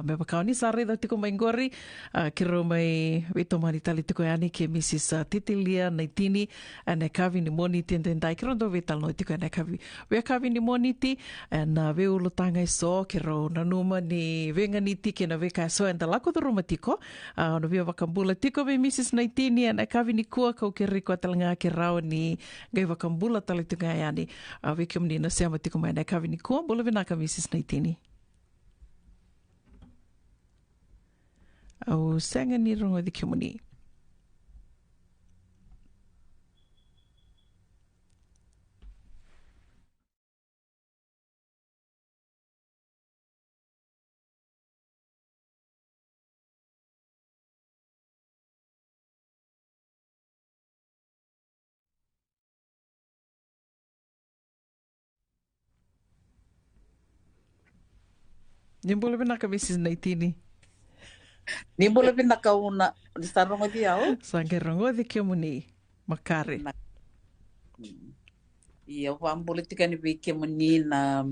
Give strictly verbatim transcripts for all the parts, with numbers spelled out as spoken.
Me vaka o ni sa raica tiko mai qori, a, keirau mai veitomani tale tiko yani kei Mrs, a, Titilia Naitini, ena yakavi ni Moniti edaidai, keirau dau veitalanoa tiko ena yakavi, veiyakavi ni Moniti, ena veiulutaga eso, keirau nanuma ni veiganiti kei na veika eso eda lako curuma tiko. A, au na via vakabula tiko vei Mrs Naitini ena yakavi nikua, kau kerei koya tale ga ke rawa ni qai vakabula tale tiko ga yani, a, vei kemuni na sema tiko mai ena yakavi nikua. Bula vinaka Mrs Naitini. Au sega ni rogoci kemuni. Ni bula vinaka Mrs Naitini. Ni bula vinaka Una, ni sa rogoci au? Sa qai rogoci kemuni makare. Na- Ia, au vakabula tiko yani vei kemuni na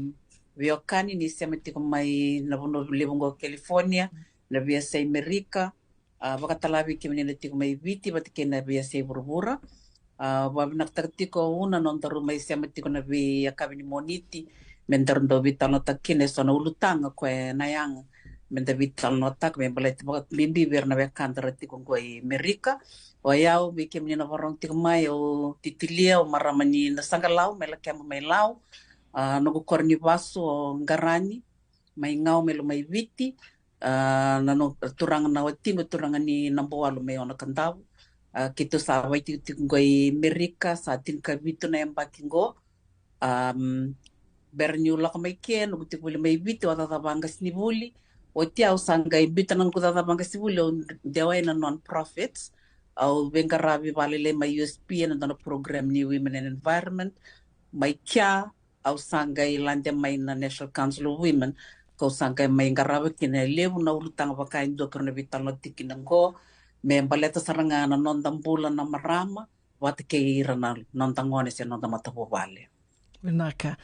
veiwekani ni sema tiko mai na vanua levu qo California, na veiyasai Merika, a, vakatale vei kemuni na tiko mai Viti vata kei na veiyasai vuravura. A, vavinakataka tiko Una na nodaru mai sema tiko na veiyakavi ni Moniti, me daru dau veitalanoataka kina eso na ulutaga koya na yaga me da veitalanoataka me baleta vakabibi vei ira na wekada ra tiko qo i Merika. O yau, vei kemuni na varogo tiko mai, au Titilia, au marama ni Nasaqalau, mai Lakeba, mai Lau. A, noqu koro ni vasu o Qarani, mai Gau, mai Lomaiviti. A, na noqu turaga na watiqu, turaga ni Nabualu, mai Onakadavu. A, keitou sa vakaitikotiko qo i Merika sa tinikavitu na yabaki qo. Am, bera niu lako mai ke, noqu tekivu mai Viti, au a cakacaka vaqasenivuli. Oti au sa qai biuta na noqu cakacaka vaqasenivuli, au dewa ena non-profits. Au veiqaravi vakalailai mai U S P ena dua na program ni Women and Environment. Mai kea, au sa qai lade mai na National Council of Women, kau sa qai mai qarava kina e levu na ulutaga vaka e dua keirau na veitalanoa tiko kina qo, me baleta sara ga na noda bula na marama vata kei ira na noda gone se noda matavuvale. Vinaka.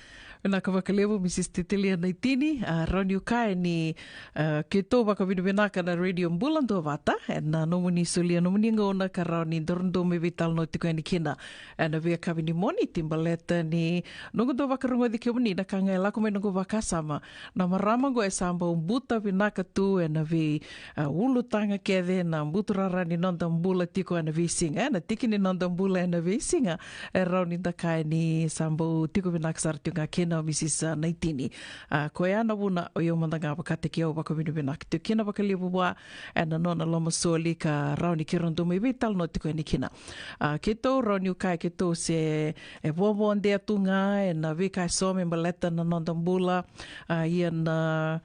Vinaka vakalevu Mrs Titilia Naitini, a, rawa niu kaya ni, a, keitou vakavinavinaka na Radio Bula Duavata ena nomuni solia nomuni gauna ka rawa ni daru dau mai veitalanoa tiko yani kina ena veiyakavi ni Moniti baleta ni noqu dau vakarogoci kemuni na ka ga e lako mai noqu vakasama. Na marama qo e sa bau buta vinaka tu ena vei, a, ulutaga kece na buturara ni noda bula tiko ena veisiga, ena tiki ni noda bula ena veisiga. E rawa ni da kaya ni sa bau tiko vinaka sara tiko ga kina o Mrs Naitini. A, koya na vuna o yau mada ga vakataki au vakavinavinaka tiko kina vakalevu vua ena nona lomasoli ka rawa ni keirau dau mai veitalanoa tiko yani kina. A, keitou rawa niu kaya keitou se e vovodea tu ga ena veika eso me baleta na noda bula. A, ia na,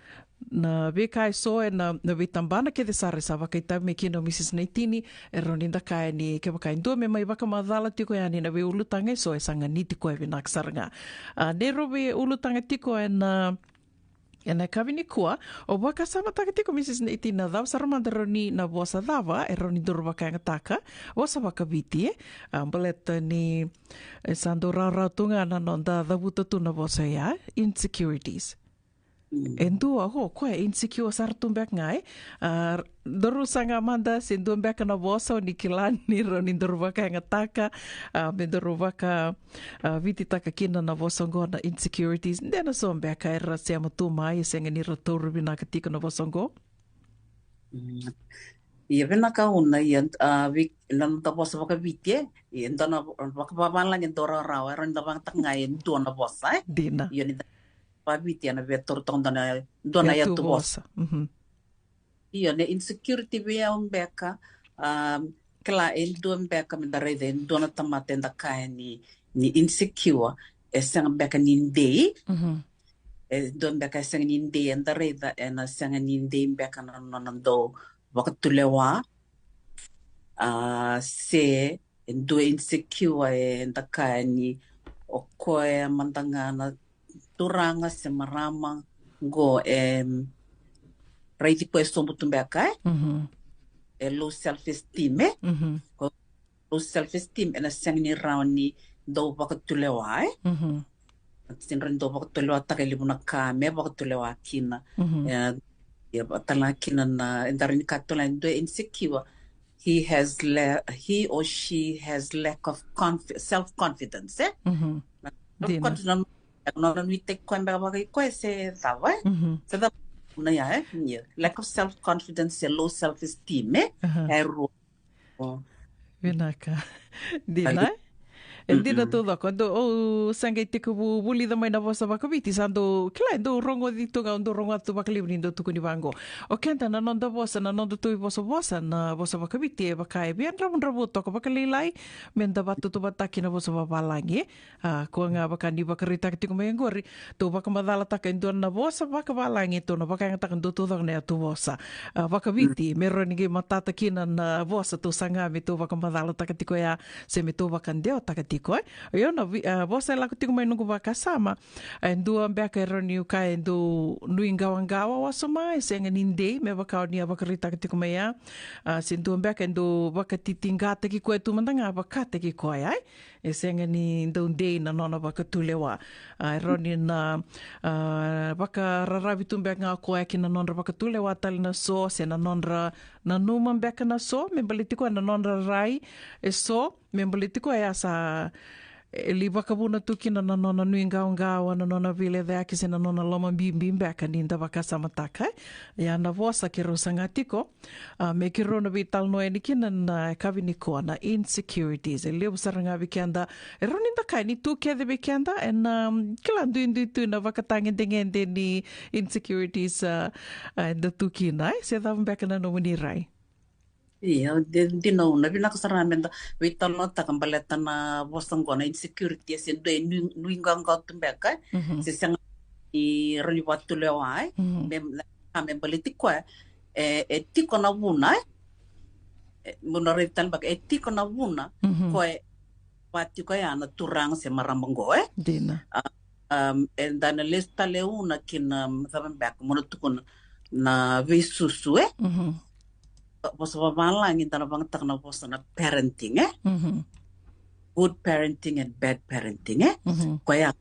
na veika eso ena, na veitabana kece sara e sa vakaitavi mai kina o Mrs Naitini, e rawa ni da kaya ni kevaka e dua me mai vakamacala tiko yani na veiulutaga eso e sa ganiti koya vinaka sara ga. A, neirau veiulutaga tiko ena, ena yakavi nikua, au vakasamataka tiko Mrs Naitini na cava sara mada rawa ni na vosa cava e rawa ni daru vakayagataka, vosa vakaviti, e, a, baleta ni e sa dau rawarawa tu ga na noda cavuta tu na vosa oya, insecurities. Mm. E dua, o koya e insecure sara tu beka ga, e. A, daru saga mada se dua beka na vosa o ni kila ni rawa ni daru vakayagataka, a, me daru vaka, a, vititaka kina na vosa oqo na insecurities. De na so beka era sema tu mai e sega ni ra taura vinaka tiko na vosa oqo. Mm. Ia vinaka Una, ia, a, vei, na noda vosa vakaviti, e, ia dua na vo-, vakavavalagi e dau rawarawa, e rawa ni da vakayagataka ga e dua na vosa, e. Dina. Ia ni da vakaviti ena via taura toka dua na, dua na yatu vosa. Yatu vosa. Mhm. Io, na insecurity vei au beka, um, kila e dua beka me da raica e dua na tamata eda kaya ni, ni insecure, e sega beka ni dei. Mhm. E dua beka e sega ni dei, eda raica ena sega ni dei beka na nona dau vakatulewa. A, se e dua insecure eda kaya ni o koya mada ga na turaga se marama qo e raici koya e sobu tu beka, e? Mhm. E low self esteem, e? Mhm. Ko low self esteem ena sega ni rawa ni dau vakatulewa, e? Mhm. Sega ni rawa ni dau vakatulewataka e levu na ka me vakatulewa kina. Mhm. E, Ia, vata la kina na, e dara ni ka tola e dua e insecure. He has le-, he or she has lack of conf-, self-confidence, eh? Mhm. Na Dina. self-confidence, na nona nuitaki koya beka vaka i koya se cava, eh? Mhm. Se cava na ya, eh? Ia. Lack of self-confidence, se low self-esteem, eh? Aha. E rua. Oh. Vinaka. Dina, eh? E dina tu coko, dou, au sa qai tekivu vulica mai na vosa vakaviti, sa dou, kila, e dou rogoci tu ga, au dou rogoca tu vakalevu ni dou tukuni vaqo. O keda na noda vosa, na noda tu i vosavosa, na vosa vakaviti, e vaka e via dravudravua toka vakalailai, me da vatutuvata ki na vosa vavalagi, eh? A, kua ga vaka ni vakaraitaka tiko mai oqori, tou vakamacalataka e dua na vosa vakavalagi, tou na vakayagataka dou tu coko na yatu vosa. A, vakaviti, me rawa ni qai matata kina na vosa tou saga me tou vakamacalataka tiko ya, se me tou vakadewataka tiko, eh? Io, na vi-, a, vosa e lako tiko mai noqu vakasama, e dua beka e rawa ni uka e dou nuiqawaqawa wasoma, e sega ni dei, me vaka o ni a vakaraitaka tiko mai ya. A, se dua beka e dou vakatitiqataki koya tu mada ga vakataki koya, eh? E sega ni dau dei na nona vakatulewa. A, e rawa ni na, a, vakararavi tu beka ga o koya ki na nodra vakatulewa tale na so, se na nodra nanuma beka na so, me baleti koya na nodra rai e so, me baleti koya sa, e li vakavuna tu kina na nona nuiqawaqawa, na nona veilecayaki se na nona lomabibi beka ni da vakasamataka, eh? Ia na vosa keirau saga tiko, a, me keirau na veitalanoa yani kina na kavi nikua na insecurities. E levu sara ga vei keda, e rawa ni da kaya ni tu kece vei keda, ena, um, kila duidui tu na vakatagedegede ni insecurities, a, a, eda tu kina, eh? Se cava beka na nomuni rai? Ia, di-, dina, na vinaka sara ga me da veitalanoataka baleta na vosa qo na insecurity, e se dua e nui, nuiqawaqawa tu beka, eh? Mhm. Se sega ni rawa ni vakatulewa, eh? Mhm. Me, a, me baleti koya, e, e tiko na vuna, eh? E, mo na raica tale beka, e tiko na vuna, mhm, koya e vaka tiko ya na turaga se marama qo, eh? Dina. A, um, e da na lesu tale una ki na, um, cava beka, mo na tukuna na veisusu, eh? Mhm. Vosa vavalagi da na vagataka na vosa na parenting, eh? Mhm. Good parenting and bad parenting, eh? Mhm. Koya,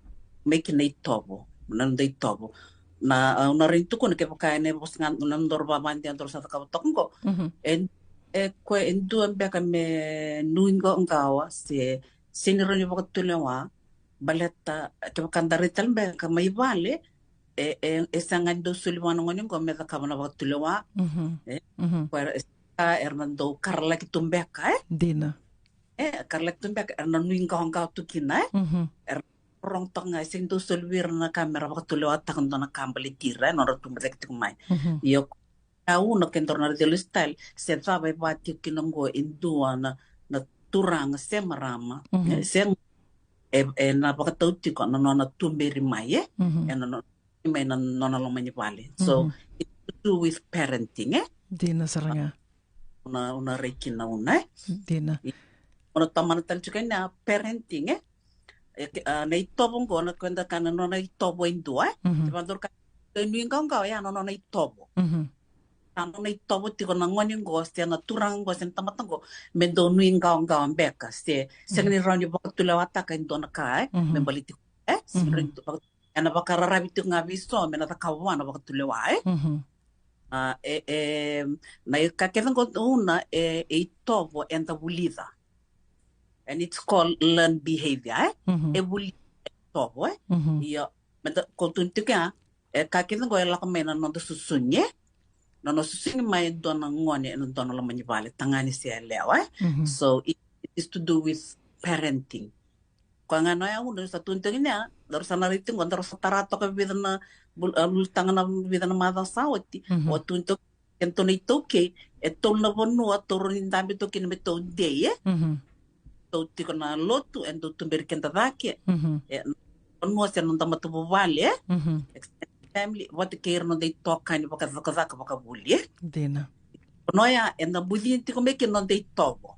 me kina itovo, na noda itovo. Na, a, au na rawa ni tukuna kevaka e na vosa ga, na nodaru vavadi, nodaru sa cakava toka qo. Mhm. E, e koya e dua beka me nuiqawaqawa se, se ni rawa ni vakatulewa, baleta, kevaka da rai tale beka mai vale, e, e, e sega ni dau soli vua na gone qo me cakava na vakatulewa. Mhm. E, mhm. Koya era, e, era na dau karalaki tu beka, eh? Dina. E, karalaki tu beka, era na nuiqawaqawa tu kina, eh? Mhm. Era rogo toka ga, e sega ni dau soli vei ira na ka me ra vakatulewataka dua na ka baleti ira, eh, nodra tubu cake tiko mai. Mhm. Ia, au na kedaru na raica lesu tale se cava e vaka tiko kina qo e dua na, na turaga se marama, mhm, e, se, e, e na vakatau tiko na nona tuberi mai, eh? Mhm. E na nona, mai na nona loma ni vale. So, mhm, it's to do with parenting, eh? Dina sara ga. Au na, au na rai kina una, eh? Dina. Au na tomana tale tiko na parenting, eh? E, ke, a, na itovo qo, na koya da kaya na nona itovo e dua, eh? Mhm. Ke vakadua ka, e nuiqawaqawa ya na nona itovo. Mhm. Na nona itovo tiko na gone qo, se na turaga qo, se na tamata qo, me dau nuiqawaqawa beka, se, sega, mhm, ni rawa ni vakatulewataka e dua na ka, eh? Mhm. Me baleti, eh? Sega ni, mhm, rawa ni vaka-, ena vakararavi tiko ga vei so me na cakava vua na vakatulewa, eh? Mhm. A, e, e, na ka kece qo una e, e itovo eda vulica. And it's called learned behavior, eh? Mhm. E vulica, e itovo, eh? Mhm. Ia, me da, ko tukuna tiko ya, e ka kece qo e lako mai na noda susugi, eh? Na noda susugi mai e dua na gone, e na dua na loma ni vale, tagane se yalewa, eh? Mhm. So, it, it is to do with parenting. Koya ga na ya, au na sa tukuna tiko ya, daru sa na rai tiko qo, daru sa tara toka vica na bul-, a, ulutaga na vica na macawa sa oti. Mhm. Au tukuna tiko, kedatou na iTaukei, e tolu na vanua tou rawa ni dabe toka kina me tou dei, eh? Mhm. Tou tiko na lotu, e dau tuberi keda cake. Mhm. E, vanua se noda matavuvale, eh? Mhm. Extended family, vata kei ira noda itokani vakacakacaka vakavuli, eh? Dina. Vanua ya, eda bucini tiko mai kina noda itovo.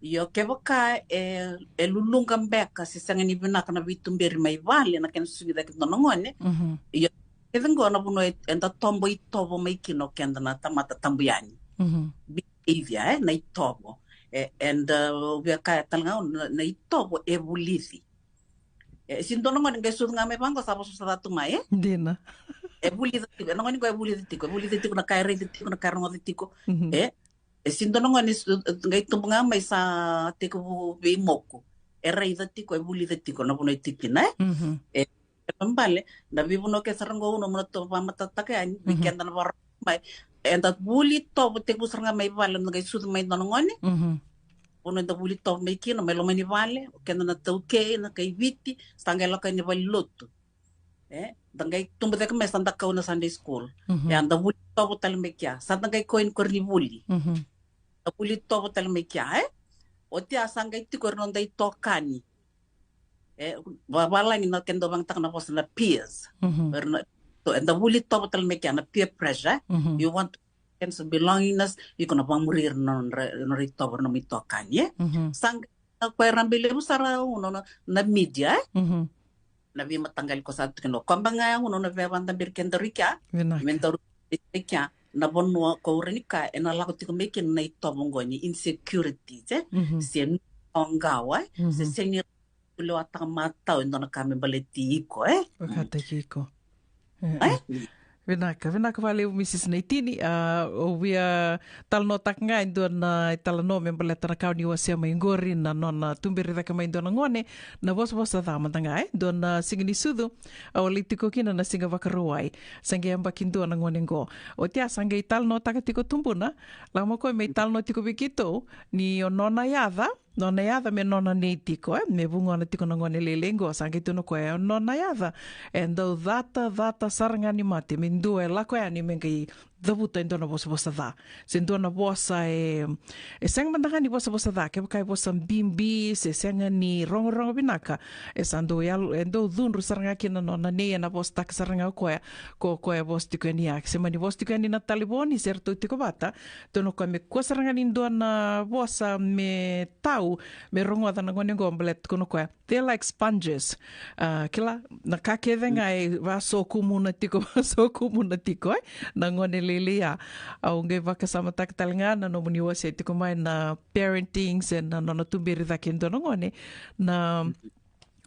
Io, kevaka e, e luluqa beka se sega ni vinaka na veituberi mai vale, na kena susugi cake dua na gone. Mhm. Io, kece qo na vanua e, eda tobo itovo mai kina o keda na tamata tabu yani. Mhm. Behavior, eh, na itovo. E, and, uh, via kaya tale ga, na, na itovo e vulici. E, se dua na gone qai sucu ga mai vaqo sa vosa sa tu mai, eh? Dina. E vulica tiko, e na gone qo e vulica tiko, e vulica tiko na ka e raica tiko, na ka e rogoca tiko. Mhm. E, e sega ni dua na gone e qai tubu ga mai sa tekivu veimoku. E raica tiko, e vulica tiko na vanua e tiko kina, e? Mhm. E, e bale, na veivanua ke sara qo au na mona tu vakamatatataka yani, vei keda na vara mai. Eda vuli tovo tekivu sara ga mai vale, na qai sucu mai dua na gone. Mhm. Vanua eda vuli tovo mai kina, mai loma ni vale, o keda na taukei, na kai Viti, sa qai lako yani vale lotu. E, da qai tubu cake mai sa da kau na Sunday school. Mhm. E, da vuli tovo tale mai kea. Sa da qai kau yani kori ni vuli. Mhm. Da vuli tovo tale mai kea, e? Oti ya sa qai tiko ira na noda itokani. E, vavalagi na keda vagataka na vosa na peers. Mhm. Ira na, so, eda vuli tovo tale mai kea na peer pressure. Mhm. You want to sense of belongingness, iko na vamuri ira na nodra, nodra itovo, na nomu itokani, e? Mhm. Sa qai na koya rabe levu sara au na, na media, e? Mhm. Na veimataqali ko sa tukuna o koya ga au na veivakadaberi keda riki a. Vinaka. Me daru riki a na vanua ko ura ni ka e na lako tiko mai kina na itovo qo ni insecurity, e? Mhm. Se ni oqawa, e? Mhm. Se se ni lewataka matau e dua na ka me baleti iko, e? Vakataki iko. E, e. Vinaka, vinaka vakalevu Mrs Naitini. A, o via talanoataka ga e dua na italanoa me baleta na ka o ni wasea mai qori, na nona tuberi cake mai dua na gone na vosavosa ca mada ga, e? Dua na siga ni sucu, au a lai tiko kina na siga Vakarauwai. Sa qai yabaki dua na gone qo. Oti ya sa qai talanoataka tiko tubuna, lako mai o koya me italanoa tiko vei keitou ni o nona yaca, nona yaca me nona nei tiko, e? Me vugona tiko na gone lailai qo, sa qai tukuna o koya o nona yaca e dau cata, cata sara ga ni mate me dua e lako yani me qai cavuta e dua na vosavosa ca. Se dua na vosa e, e sega mada ga ni vosavosa ca, kevaka e vosa bibi se sega ni rogorogo vinaka, e sa dau yalo, e dau cudru sara ga kina na nona nei, e na vosataka sara ga o koya, ko koya e vosa tiko yani ya. Se mani vosa tiko yani na talevoni se ratou tiko vata, tukuna o koya me kua sara ga ni dua na vosa me tau me rogoca na gone qo, baleta tukuna o koya they're like sponges. A, kila, na ka kece ga e vasokumuna tiko, vasokumuna tiko, e? Na gone lailai ya. Au qai vakasamataka tale ga na nomuni wasea tiko mai na parenting se na nona tuberi cake e dua na gone. Na,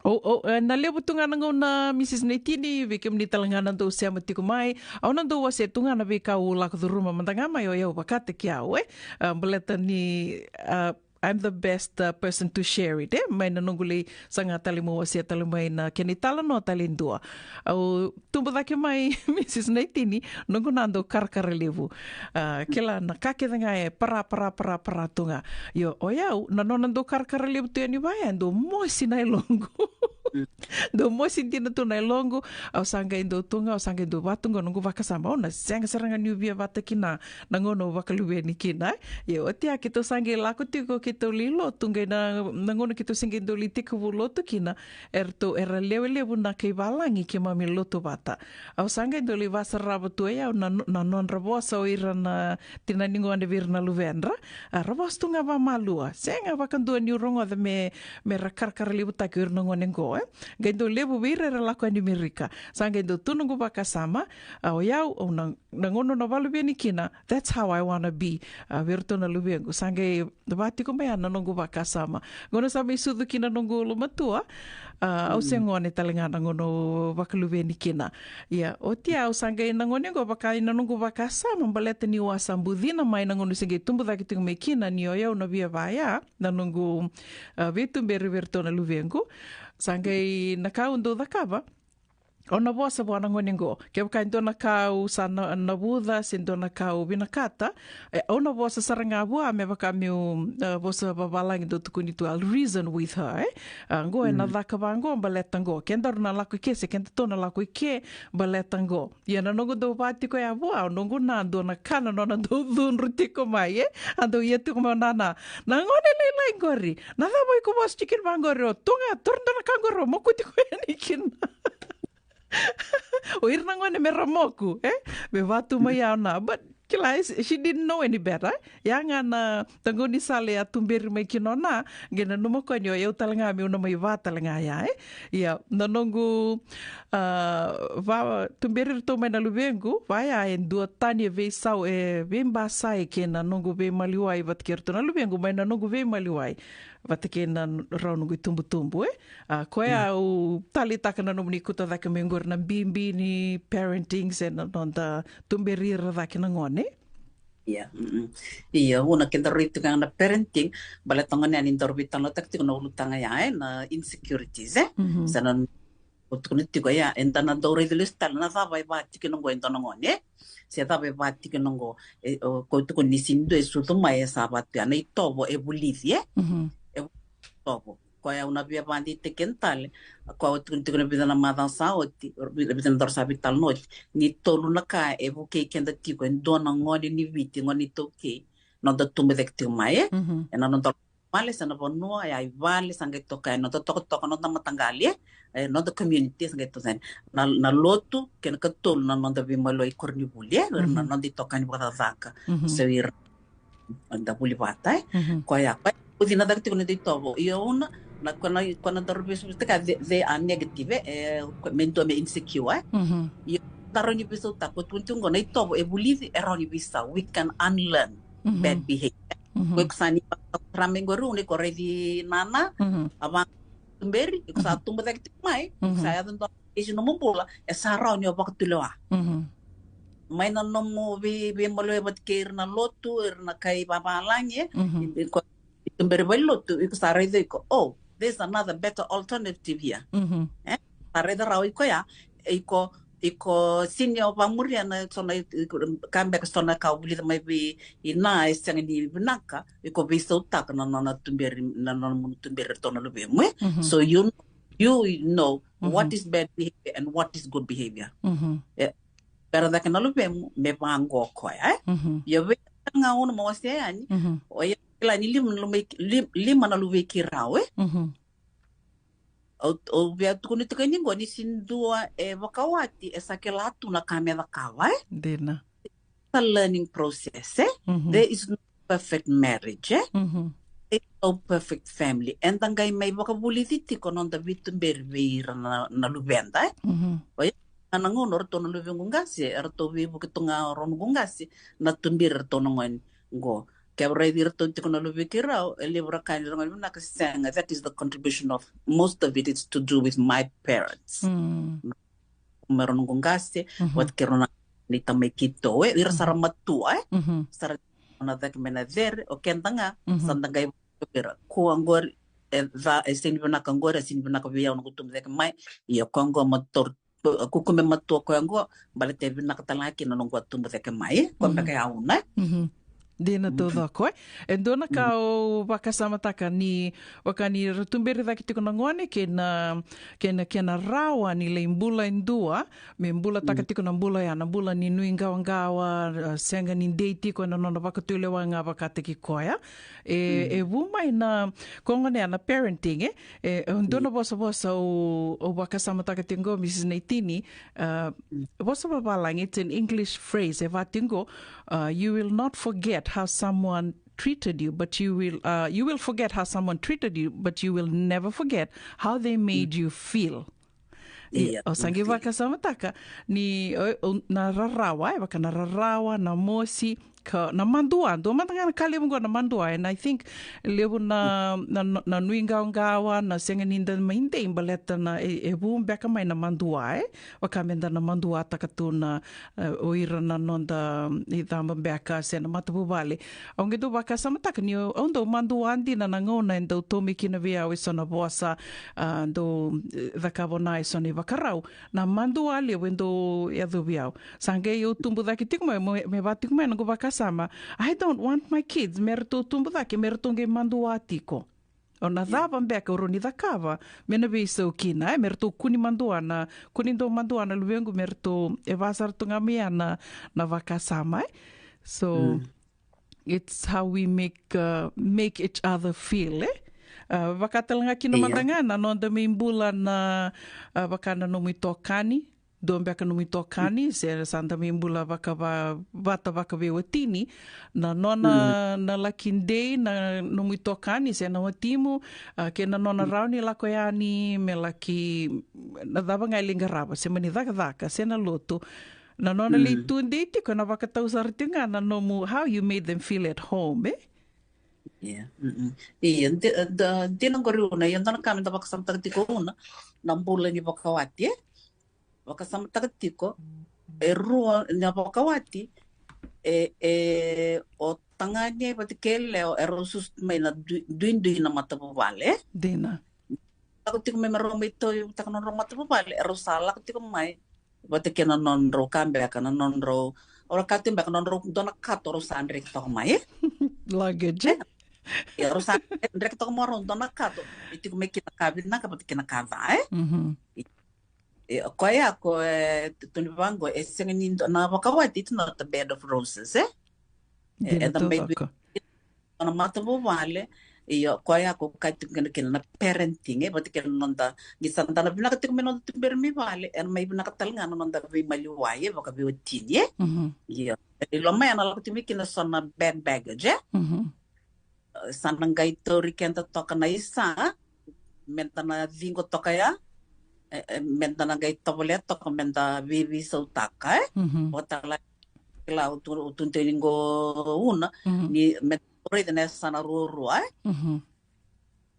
o, o, e, na levu tu ga na gauna Mrs Naitini, vei kemuni tale ga na dau sema tiko mai, au na dau wasea tu ga na veika au lako curuma mada ga mai o yau vakataki au, e? A, baleta ni, a, I'm the best, uh, person to share it, e? Mai na noqu lai saga tale meu wasea tale mai na kena italanoa tale e dua. Au tubu cake mai Mrs Naitini, noqu na dau karakara levu. A, kila, na ka kece ga e para, para, para, para tu ga. Io, o yau, na nona dau karakara levu tu yani vaya, dau mosi na yaloqu. Dau mosi dina tu na yaloqu, au sa qai dau tu ga, au sa qai dau vaka tu ga noqu vakasama, au na sega sara ga niu via vata kina na gauna au vakaluveni kina, e? Ia oti ya keitou sa qai lako tiko keitou lai lotu, qai na, na gauna keitou se qai dau lai tekivu lotu kina, eratou, era lewe levu na kai valagi keimami lotu vata. Au sa qai dau lai vasarava tu o yau na, na nodra vosa o ira na tina ni gone vei ira na luvedra. A, ra vosa tu ga vamalua. Sega vakadua niu rogoca me, me ra karakara levutaki o ira na gone qo, e? Qai dau levu vei ira era lako yani Merika. Sa qai dau tu noqu vakasama, a, o yau, au na, na gauna au na vakaluveni kina, that's how I wanna be. A, vei iratou na luvequ. Sa qai va tiko mai ya na noqu vakasama. Gauna sa mai sucu kina noqu lomatua, a, au se gone tale ga na gauna au vakaluveni kina. Ia, oti ya au sa qai na gone qo vaka i na noqu vakasama, baleta niu a sa bucina mai na gauna au se qai tubu cake tiko mai kina ni o yau na via vaya, na noqu, a, veituberi vei iratou na luvequ. Sa qai na ka au dau cakava, au na vosa vua na gone qo. Kevaka e dua na ka au sa na, navuca, se dua na ka au vinakata, e, au na vosa sara ga vua, me vaka meu, e, vosa vavalagi dau tukuni tu, I'll reason with her, e? A, qo e na caka vaqo, baleta qo. Kedaru na lako i ke, se kedatou na lako i ke, baleta qo. Ia na noqu dau va tiko ya vua, au noqu na dua na ka na nona dau cudru tiko mai, e? A dau ia tiko mai o nana. Na gone lailai qori. Na cava iko vosa tiko kina vaqori, o tu ga, taura dua na ka qori, o mokuti koya yani kina. O ira na gone me ra moku, e? Me va tu mai ya o na. But kila, e, she didn't know any better, e? Ya ga na taqonisala e a tuberi mai kina o na, qai nanuma koya ni o yau tale ga meu na mai va tale ga ya, e? Ia, na noqu, a, va, tuberi iratou mai na luvequ, va ya e duatani e veisau, e veibasai kei na noqu veimaliwai vata kei iratou na luvequ mai na noqu veimaliwai. Vata kei na rau noqu itubutubu, e? A, koya au taleitaka na nomuni kauta cake mai qori na bibi ni parenting se na noda tuberi ira cake na gone. Ia, mm. Ia, vuna keda raica tiko ga na parenting, baleta gone ya ni daru veitalanoataka tiko na ulutaga ya, e, na insecurities, e? Mhm. Sa na o tukuna tiko ya, eda na dau raica lesu tale na cava e vakatikina oqo e dua na gone, e? Se cava e vakatikina oqo, e, o, ko tukuna ni sega ni dua e sucu mai e sa vaka tu ya, na itovo e vulici, e? Mhm. E vulici itovo. Koya au na via vakadeitaki keda tale, koya au tukuna tiko na vica na macawa sa oti, vica, vica na dau sa veitalanoa oti, ni tolu na ka e vukei keda tiko e dua na gone ni Viti, gone iTaukei, noda tubu cake tiko mai, e? Mhm. Ena noda vale, se na vanua, ya i vale, sa qai toka, e noda tokatoka, noda mataqali, e, noda community, sa qai toka, na, na lotu, kei na katolu na noda veimaliwai koronivuli, e, ira na, mhm, noda itokani vakacakacaka. Mhm. So ira, da vuli vata, e. Mhm. Koya, koya, o cina cake tiko na noda itovo. Ia au na, na, ko na, ko na daru veisau, tiko, they, they are negative, e, e, ko, me dua me insecure, e. Mhm. Ia, daru ni veisautaka, ko tukuna tiko qo na itovo e vulici, e rawa ni veisau. We can unlearn, mhm, bad behavior. Mhm. Ko iko sa ni vakasama qori, ni ko raici nana, mhm, a va tuberi, iko sa, mhm, tubu cake tiko mai, iko sa, mhm, yaco dua isi nomu bula, e sa rawa ni o vakatulewa. Mhm. Mai na nomu vei, veimaliwai vata kei ira na lotu, ira na kai vavalagi, e, mhm, i, i, ko, i tuberi valelotu, iko sa raica iko, oh, there's another better alternative here. Mhm. E? Sa raica rawa iko ya, iko, iko sega ni o vakamuria na so na, iko, ka beka so na ka o vulica mai vei ina e sega ni vinaka, iko veisautaka na nona tuberi, na nona munu tuberi ratou na luvemu, e? Mhm. So you, you know what, mhm, is bad behavior and what is good behavior. Mhm. E, bera cake na luvemu me vaqo koya, e? Mhm. Ia vei ga au na mo wasea yani, mhm, o ya kila ni lima na luve-, lim-, lima na luvei keirau, e? Mhm. Au, au via tukuna tiko ni qo ni sega ni dua e vakawati e sa kila tu na ka me cakava, e? Dina. It's a learning process, e? Mhm. There is no perfect marriage, e? Mhm. There is no perfect family. Eda qai mai vakavulici tiko noda veituberi vei ira na, na luveda, e? Mhm. O ya, na gauna o ratou na luvequ qase, e ratou veivuke tu ga o rau noqu qase, na tuberi ratou na gone qo. Ke raici iratou tiko na luvei keirau, e levu ra ka ni ra gone vinaka, sega, that is the contribution of, most of it is to do with my parents. Mm. Me rau noqu qase, mhm, vata kei rau na, ni tamai keitou, e, ira sa ra, mhm, matua, e, mhm, sa ra na cake mai na cere, o keda ga, mhm, sa da qai vira. Ko qori, e ca, e sega ni vinaka qori, e sega ni vinaka vei au noqu tubu cake mai, ia ko qo matua, kuku me matua koya qo, baleta e vinaka tale ga kina noqu a tubu cake mai, e? Ko, mhm, beka ya au na. Mhm. Dina, mhm, taucoko, e? E dua na ka, mhm, au vakasamataka ni, vaka ni ra tuberi cake tiko na gone, kei na, kei na, kei na rawa ni lai bula e dua, me bulataka, mhm, tiko na bula ya, na bula ni nuiqawaqawa, a, sega ni dei tiko ena nona vakatulewa ga vakataki koya. E, mm, e vu mai na, ko gona ya na parenting, e? E, e dua na, mm, vosavosa au, au vakasamataka tiko qo, Missus Naitini, a, mm, vosa vavalagi, it's an English phrase, e vaka tiko qo, a, you will not forget how someone treated you, but you will, uh, you will forget how someone treated you, but you will never forget how they, mm, made you feel. Ia, ia, o sa qai, okay, vakasamataka ni, o, o, na rarawa, e, vaka na rarawa, na mosi, ka, na madua, dua mada ga na ka levu qo na madua, and I think levu na, na, na nuiqawaqawa, na sega ni da mai dei baleta na, e, e vu beka mai na madua, e, vaka me da na maduataka tu na, e, o ira na noda, mm, icaba beka se na matavuvale. Au qai dau vakasamataka ni au, au dau madua dina na gauna e dau tomika kina vei au e so na vosa, a, dau, e, cakava na e so na ivakarau. Na madua levu e dau yacovi au. Sa qai au tubu cake tiko mai, me, me vaka tiko mai noqu vakasama. I don't want my kids me ratou tubu cake me ratou qai madua tiko. O na, yeah, cava beka au rawa ni cakava me na veisau kina, e, me ratou kua ni madua na, kua ni dau madua na luvequ, me ratou, e vaka sara tu ga mai ya na, na vakasama, e? So, mm, it's how we make, uh, make each other feel, e? Uh, vaka tale ga kina, yeah, mada ga na noda mai bula na, uh, vaka na nomu itokani, dua beka nomu itokani, se sa da mai bula vakava-, vata vakaveiwatini, na nona, mm, na laki dei na nomu itokani se na watimu, a, kei na nona, mm, rawa ni lako yani me laki, na cava ga e lai qarava, se mani cakacaka se na lotu. Na nona, mm, lai tudei tiko, na vakatau sara tiko ga na nomu, how you made them feel at home, e? Ia, mm-mm. Ia, di-, da-, dina qori Una, ia dua na ka me da vakasamataka tiko Una, na bula ni vakawati, e? Vakasamataka tiko, e rua na vakawati, e, e, o tagane vata kei yalewa, e rau susu mai na dui-, duidui na matavuvale, e? Dina. Lako tiko mai me rau mai tauyavutaka na nodrau matavuvale, e rau sa lako tiko mai vata kei na nodrau ka beka, na nodrau, o ra ka tiko beka, na nodrau dua na kato, rau sa dreki toka mai, e? Luggage, e? E, rau sa dreki toka mai rau dua na kato, e tiko mai kina ka vinaka vata kei na ka ca, e? Mhm. E, o koya ko, e, tu-, tu ni vaqo, e sega ni dua na vakawati, it's not a bed of roses, e? E, dina, e da mai taucoko. Na matavuvale, io, koya ko ka tiko kina, kina na parenting, e, vata kei na noda, ni sa da na vinaka tiko mai noda tuberi mai vale, e na mai vinaka tale ga na noda veimaliwai, e, vakaveiwatini, e. Mhm. Io. E, i loma ya na lako tiko mai kina so na bad baggage, e. Mhm. E, sa na qai tauri keda toka na isa, me da na ciqo toka ya, e, e, me da na qai tovolea toka, me da veivisautaka, e. Mhm. Vata la kila o tu, o tu tei ni qo Una, mhm, ni me da raica na yasana ruarua, e? Mhm.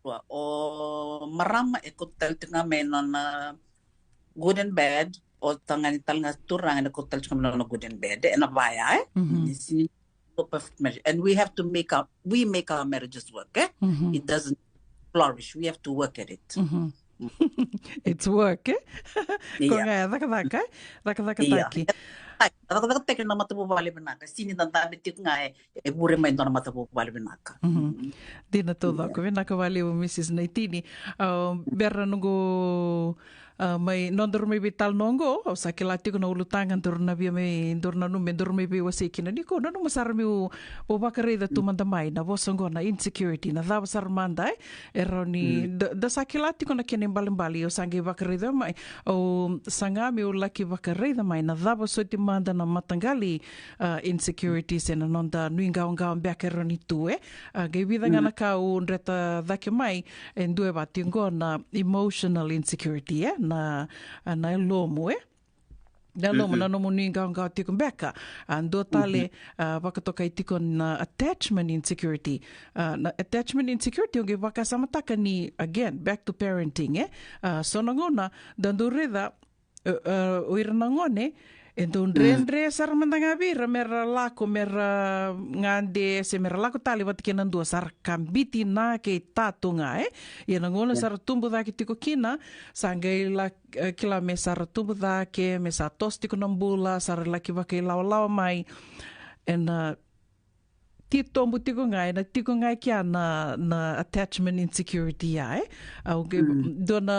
Rua. O marama e kauta tale tiko ga mai na nona good and bad, o tagane tale ga turaga e kauta tale tiko ga mai na nona good and bad, e na vaya, e? Mhm. Ni sini perfect marriage. And we have to make our, we make our marriages work, e? Mhm. It doesn't flourish. We have to work at it. Mhm. It's work, e? Ko ga ya, cakacaka, e? Cakacakataki. Ia. Cakacakataki na matavuvale vinaka. Sini da dabe tiko ga e, e vure mai dua na matavuvale vinaka. Mhm. Mm. Dina taucoko, vinaka vakalevu, Mrs Naitini. A, bera noqu, a, mai, nodaru mai veitalanoa qo, au sa kila tiko na ulutaga daru na via mai, daru nanuma me daru mai veiwasei kina. Ni ko nanuma sara meu, meu vakaraica tu mada mai na vosa qo na insecurity, na cava sara mada, e? E rawa ni, mm, da, da sa kila tiko na kena ibalebale, au sa qai vakaraica mai, au saga meu laki vakaraica mai na cava soti mada na mataqali, a, insecurity se na noda nuiqawaqawa beka e rawa ni tu, e. A, qai vica ga, mm, na ka au dreta cake mai, e dua e vaka tiko qo na emotional insecurity, e, na, a, na yalomu, e. Na yalomu, mm-mm, na nomu nuiqawaqawa tiko beka. A, dua tale, mm-hmm, a, vakatokai tiko na attachment insecurity. A, na attachment insecurity, au qai vakasamataka ni, again, back to parenting, e? A, so na gauna, da dau raica, e, e, o ira na gone, e dau, mm, dredre sara mada ga vei ira, me ra lako, me ra gade, se me ra lako tale vata kei na dua, sa ra kabiti na kei tatu ga, e? Ia na gauna, yeah, sa ra tubu cake tiko kina, sa qai la e, kila me sa ra tubu cake, me sa toso tiko na bula, sa ra laki vakailawalawa mai. Ena, e, titobu tiko ga, ena tiko ga e kea na, na attachment insecurity ya, e. Au qai, mm, dua na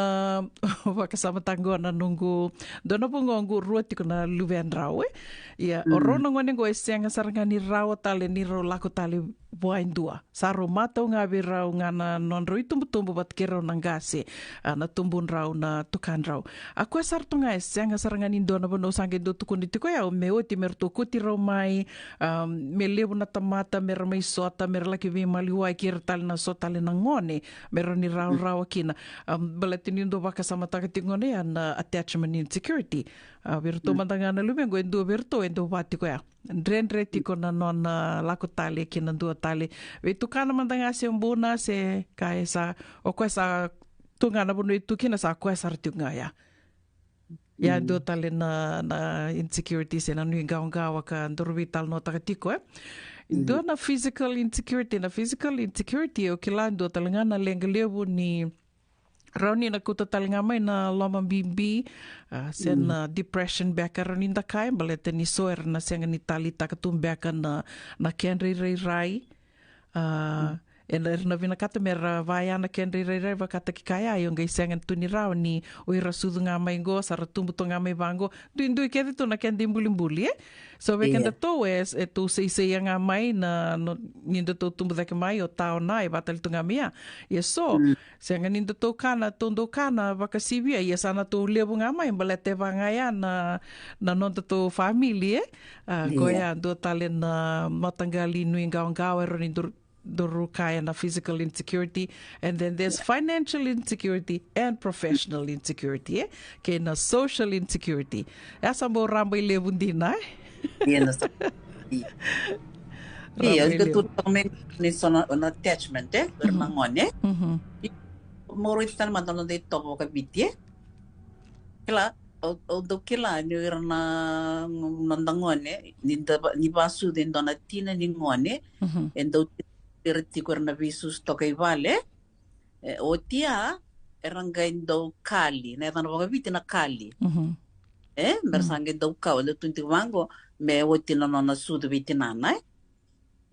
vakasamataka qo na noqu, dua na vugoqu rua tiko na luvedrau, e. Ia, o rau, mm, na gone qo e sega sara ga ni rawa tale ni rau lako tale vua e dua. Sa rau matau ga vei rau ga na nodrau itubutubu vata kei rau na qase, a, na tubudrau, na tukadrau. A koya sara tu ga e sega sara ga ni dua na vanua, au sa qai dau tukuna tiko ya, me oti me ratou kauti rau mai, a, me levu na tamata, me ra mai sota, me ra laki veimaliwai kei ira tale na so tale na gone, me rawa ni rawarawa kina. A, baleta niu dau vakasamataka tiko gona ya na attachment insecurity. A, vei ratou, mm, mada ga na luvequ, e dua vei ratou e dau vaka tiko ya. Dredre tiko na nona lako tale ki na dua tale. Veitukana mada ga se buna se ka e sa, o koya sa tu ga na vanua e tu kina, sa koya sara tiko ga ya. Ia, mm, dua tale na, na insecurity se na nuiqawaqawa ka daru veitalanoataka tiko, e. Mm. Dua na physical insecurity, na physical insecurity, au kila dua tale ga na leqa levu ni rawa ni na kauta tale ga mai na lomabibi, a, se, mm, na depression beka rawa ni da kaya, baleta ni so era na sega ni taleitaka tu beka na, na kedra irairai. A, mm, era na vinakata me ra vaya na kedra irairai vakataki kaya, io qai sega tu ni rawa ni o ira sucu ga mai qo, sa ra tubu tu ga mai vaqo, duidui kece tu na keda ibulibuli, e? So vei, yeah, kedatou e, e tou seiseia ga mai na, no, ni datou tubu cake mai, o taona, e vaka tale tu ga mai ya. Ia so, mm, sega ni datou kana, tou dau kana vakasivia, ia sa na tou levu ga mai, baleta e vaka ga ya na, na nodatou family, e? A, yeah, koya dua tale na mataqali nuiqawaqawa e rawa ni daru, daru kaya na physical insecurity, and then there's, yeah, financial insecurity and professional insecurity, e? Kei na social insecurity. E sa bau rabailevu dina, e? Ia, na sa-, i- Ia, io, tu toka mai ni so na, na attachment, e, vei ira na gone. Mo raica tale mada na noda itovo vakaviti, e. Kila, o, o dau kila ni ira na noda gone, ni da, ni vasucu e dua na tina ni gone, e dau ira tiko ira na veisusu toka i vale, e, oti a, era qai dau kali, na yacana vakaviti na kali. E, mera sa qai dau kau, dau tukuni tiko vaqo, me oti na nona sucu vei tinana, e.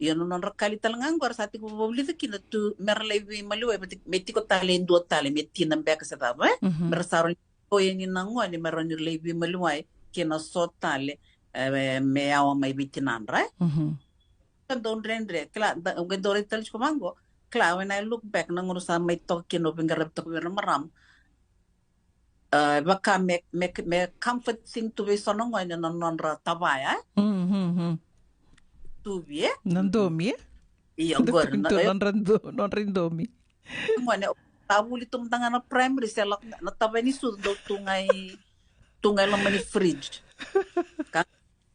Io, na nodra kali tale ga qo, era sa tiko vavulica kina tu, mera lai veimaliwai, me ti-, me tiko tale e dua tale, me tina beka se cava, e. Mera sa rawa ni koya ni na gone, mera rawa ni lai veimaliwai kina so tale, e, me yawa mai vei tinadra, e. Ka dau dredre, kila, da, qai dau raica tale tiko vaqo, kila, when I look back, na gauna sa mai toka kina au veiqaravi toka vei ira na marama. E, vaka me, me, me comfort thing tu vei so na gone na nodra tavaya, e? Tuvi, e? Na domi, e? Io, qori na, e? Nodra do-, nodra domi. Gone, sa vuli tu mada ga na primary, se lako na tavaya ni sucu, dau tu ga i, tu ga i loma ni fridge. Ka,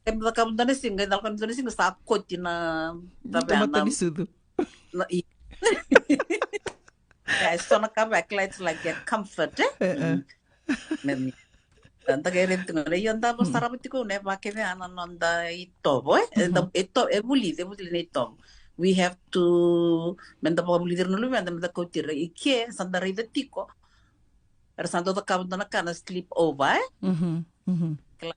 e, me cakava dua na siga, e, cakava dua na siga, sa koti na tavaya na mata ni sucu. Na, i. E, so na ka vaka, it's like a comfort, e? E, e. Me, me, da, da qai raica tiko, io, da vakasarava tiko na, e, vakavei na noda itovo, e? E, da, e to-, e vulici, e vulici na itovo. We have to, me da vakavulici ira na luveda, me da kauti ira i ke, sa da raica tiko. Era sa dau cakava dua na ka na sleep over, e? Kila,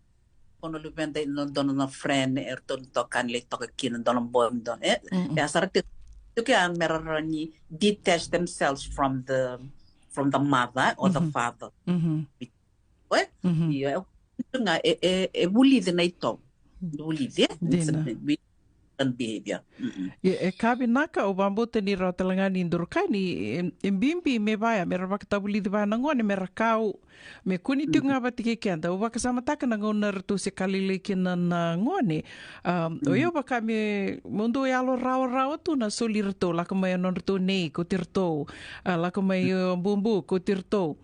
ko na luveda e dua na, dua na friend, eratou na itokani lai toka kina, dua na boy, dua na, e? E a sara tiko, tiko ya mera rawa ni detach themselves from the, from the mother or the father. Oi? Io, e, e, e vulici na itovo. Vulici, e? Dina. It's a big behavior. Ia, e ka vinaka, au vakabauta ni rawa tale ga ni dau raica ni, e, e bibi me vaya, mera vakatavulici vaya na gone, mera kau, me kune tiko ga vata kei keda. Au vakasamataka na gauna ratou se ka lailai kina na gone. Um, o yau vaka me, mo dou yalo rawarawa tu na soli iratou, lako mai o nodratou nei, kauti iratou, a, lako mai o bubu, kauti iratou.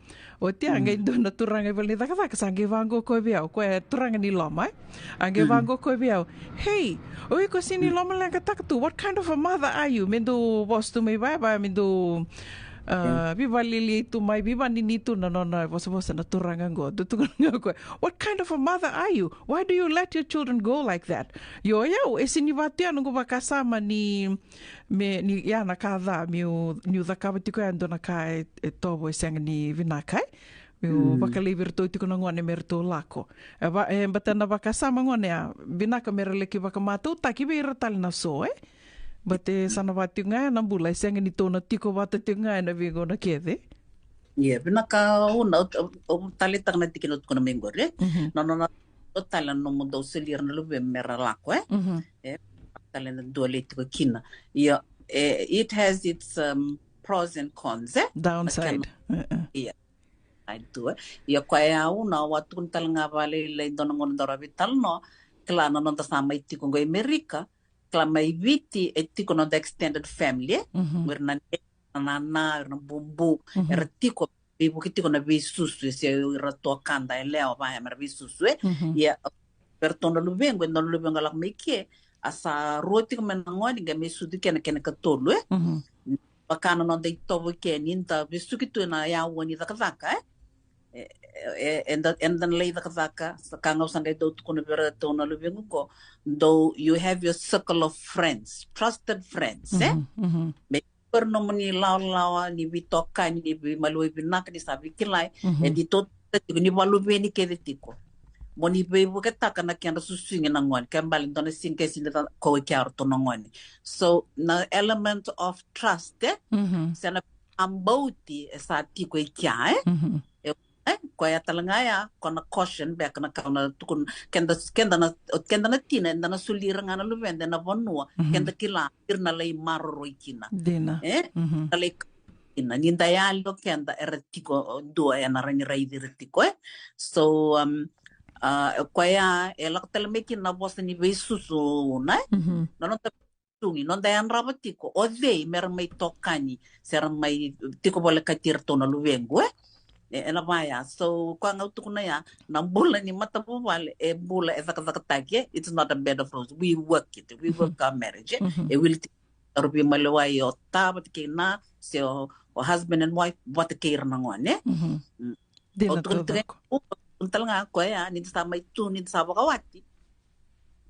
Oti a qai dua na turaga i vale ni cakacaka, sa qai vaqo koya vei au, koya e turaga ni loma, e? A qai vaqo koya vei au, "Hey, o iko sega ni lomaleqataka tu, what kind of a mother are you?" Me dau vosa tu mai vaya, vaya me dau, a, veivakalialiai tu mai, veivakanini tu na nona vosavosa na turaga qo, dau tukuna ga o koya, "What kind of a mother are you? Why do you let your children go like that?" Io, o yau, e sega ni vaka tu ya noqu vakasama ni, me, ni, ya na ka ca, meu, niu cakava tiko ya e dua na ka e, e tovo e sega ni vinaka, e? Meu vakalaivi iratou tiko na gone me ratou lako. E va, e, baleta na vakasama gone ya, vinaka mera laki vakamatautaki vei ira tale na so, e? Baleta sa na vaka tiko ga ya na bula, e sega ni tou na tiko vata tiko ga ena veigauna kece. Ia, vinaka Una, au, au, au taleitaka na tikina o tukuna mai qori, e? Na nona, o tale na nomu dau soli ira na luvemu mera lako, e? E, tale na dua lai tiko kina. Ia, e, it has its, um, pros and cons, e? Downside. Ia, side tu, e? Ia, koya ya Una, au a tukuna tale ga vakalailai dua na gauna daru a veitalanoa, kila na noda sa mai tiko qo i Amerika, kila mai Viti, e tiko na noda extended family, e? O ira na nana, o ira na bubu, era tiko, veivuke tiko na veisusu, e, se o ira tuakada, yalewa, vaya mera veisusu, e? Ia, vei iratou na luvequ, e dua na luvequ a lako mai ke, a sa rua tiko mai na gone, qai mai sucu ke na kena ikatolu, e? Vaka na noda itovo ke, ni da vesuki tu ena yaua ni cakacaka, e? E, e, eda, eda na lai cakacaka, sa ka ga au sa qai dau tukuna vei iratou na luvequ qo, dou, you have your circle of friends, trusted friends, e? Me o ira nomuni lawalawa, ni veitokani, ni veimaliwai vinaka, ni sa veikilai, e di tou tiko, ni vakaluveni kece tiko. Mo ni veivuketaka na kedra susugi na gone, ke bale dua na siga ke sega ni da kau i kea o ratou na gone. So, na element of trust, e? Se na abauti e sa tiko i kea, e? E, e, koya tale ga ya, ko na caution beka na ka au na tukuna, keda, keda na, keda na tina, eda na soli ira ga na luveda ena vanua, keda kila, ira na lai maroroi kina. Dina. E? Na lai kina. Ni da yali o keda, era tiko, dua ena rawa ni raici ira tiko, e? So, um, a, koya, e lako tale mai kina na vosa ni veisusu, na, e? Na noda susugi, noda yadrava tiko, o cei mera mai tokani, se ra mai tiko volekati iratou na luvequ, e? E, ena vaya. So, koya ga au tukuna ya, na bula ni matavuvale, e bula e cakacakataki, e. It's not a bed of roses. We work it. We work our marriage, e. E wili tiko o ira veimaliwai, o ta vata kei na, se o, o husband and wife, vata kei ira na gone, e. Mm. Dina. O tukuna tiko, taucoko. O tukuna tale ga o koya, ni da sa mai tu, ni da sa vakawati.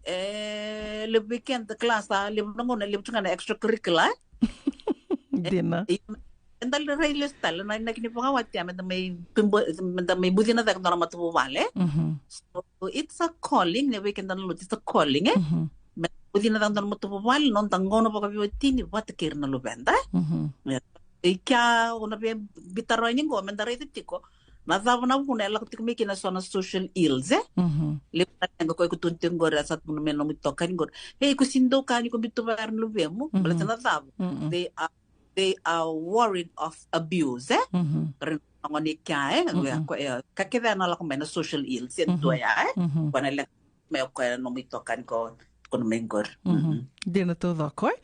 E levu vei keda, kila sa levu na gauna, levu tu ga na extracurricular. Dina. E, e da lai rai lesu tale na, na kena vakawati, a, me da mai bucina cake na noda matavuvale. So, it's a calling, ni vei keda na lotu, it's a calling, e. Me da bucina cake na noda matavuvale, noda gauna vakaveiwatini vata kei ira na luveda, e. E, kea, au na via biuta rawa yani qo, me da raica tiko na cava na vuna e lako tiko mai kina eso na social ills, e. Levu na leqa o koya e tukuna tiko qori, a sa tukuna mai na nomu itokani qori, "Ei, ko sega ni dau kani ko biuta vei ira na luvemu." Baleta na cava? They are, they are worried of abuse, e. Ira na gone kea, e. Ko, e, ka kece na lako mai na social ills, e dua ya, e. Ko na leqa mai o koya na nomu itokani ko tukuna mai qori. Dina taucoko, e.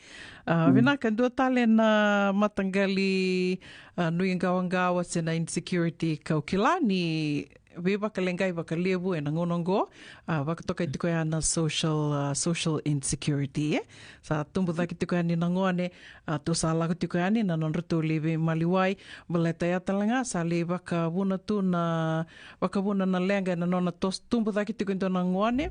A, vinaka, dua tale na mataqali, a, nuiqawaqawa se na insecurity kau kila ni veivakaleqai vakalevu ena gauna oqo, a, vakatokai tiko ya na social, a, social insecurity, e. Sa tubu cake tiko yani na gone, a, tou sa lako tiko yani na nodratou lai veimaliwai, baleta ya tale ga sa lai vakavuna tu na, vakavuna na leqa ena nona toso tubu cake tiko e dua na gone,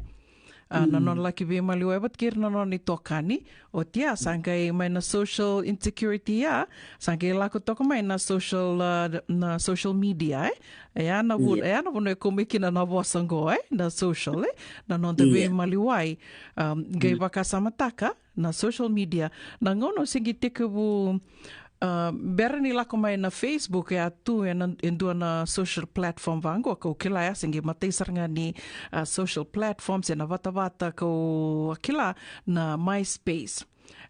a, na nona laki veimaliwai vata kei ira na nona itokani. Oti ya sa qai mai na social insecurity ya, sa qai lako toka mai na social, a, na social media, e. E ya na vu-, e ya na vanua e kau mai kina na vosa oqo, e, na social, e, na noda veimaliwai. A, qai vakasamataka na social media. Na gauna au se qai tekivu, a, bera ni lako mai na Facebook, e a tu ena, e dua na social platform vaqo kau kila, e a se qai matai sara ga ni, a, social platform se na vatavata kau a kila, na MySpace.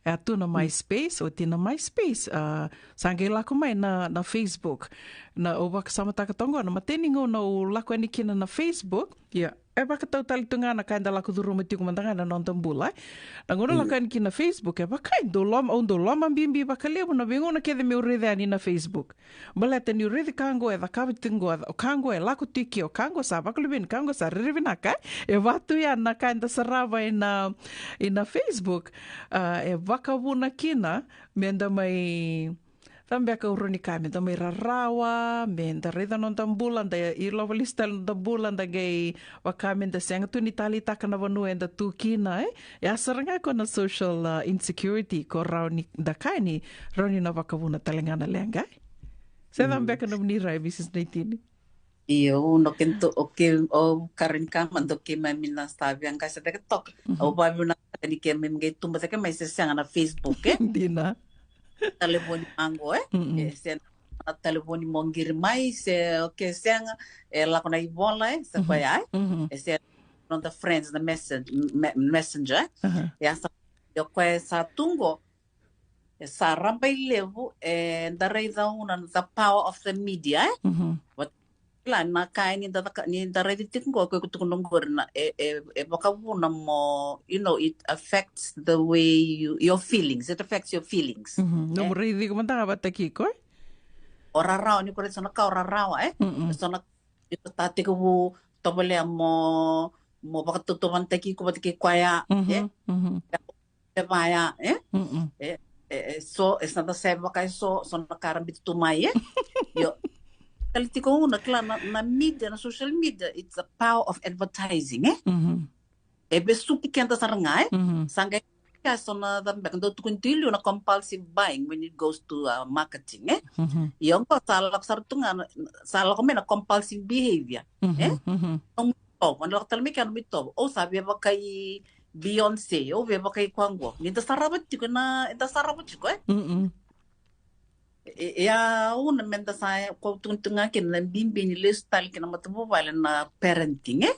E a tu na MySpace, oti na MySpace, a, sa qai lako mai na, na Facebook. Na, au vakasamataka toka qo, na matai ni gauna au lako yani kina na Facebook, ia, e vakatau tale tu ga na ka eda lako curuma tiko mada ga na noda bula, e. Na gauna au lako yani kina na Facebook, e vaka e dau loma, au dau loma bibi vakalevu na veigauna kece meu raica yani na Facebook. Baleta niu raici ka qo e cakava tiko qo, o ka qo e lako tiko, o ka qo sa vakaluveni, ka qo sa rairai vinaka, e. E vaka tu ya na ka eda sarava ina, ina Facebook, a, e vakavuna kina me da mai, cava beka au rawa ni kaya, me da mai rarawa, me da raica noda bula, da ilova lesu tale noda bula, da qai vaka me da sega tu ni taleitaka na vanua eda tu kina, e. E a sara ga ko na social, a, insecurity, ko rawa ni da kaya ni rawa ni na vakavuna tale ga na leqa, e. Se cava beka nomuni rai, Mrs Naitini? Io, no kento, okay, o Karen kama, do keimami na sa via qase cake toka. Au vavinavinaka ni keimami qai tubu cake mai se sega na Facebook, e? Dina. Talevoni vaqo, e? E se na talevoni mo qiri mai, se, okay, sega, e lako na ivola, e, se koya, e? E se noda friends na messen-, me-, messenger, e? E a sa, o koya sa tu qo, e sa rabailevu, e, da raica una na the power of the media, e? Vata kila na ka ni da caka, ni da raici tiko qo, ko iko tukuna qori na, e, e, e vakavuna mo, you know, it affects the way you, your feelings. It affects your feelings. Nomu raici iko mada ga vata kei iko, e? O rarawa, ni ko raici so na ka o rarawa, e? So na, ni ko ta tekivu tovolea mo, mo vakatautauvatataki iko vata kei koya, e? E vaya, e? E, e, e so, e sa da sa vaka e so, so na ka ra biuta tu mai, e? Io. Kali tiko una, kila na, na media, na social media, it's the power of advertising, e? E vesuki keda sara ga, e? Sa qai, ka so na, da beka dau tukuni tu i liu na compulsive buying when it goes to, uh, marketing, e? Io, qo sa lako sara tu ga na, sa lako mai na compulsive behavior, e? Nomu itovo, na lako tale mai kea nomu itovo. Au sa via vakai Beyonce, au via vakai koya qo. Ni da sarava tiko na, da sarava tiko, e? E, e a una me da sa, ko tukuni tu ga kina na bibi ni lesu tale kina matavuvale na parenting, e?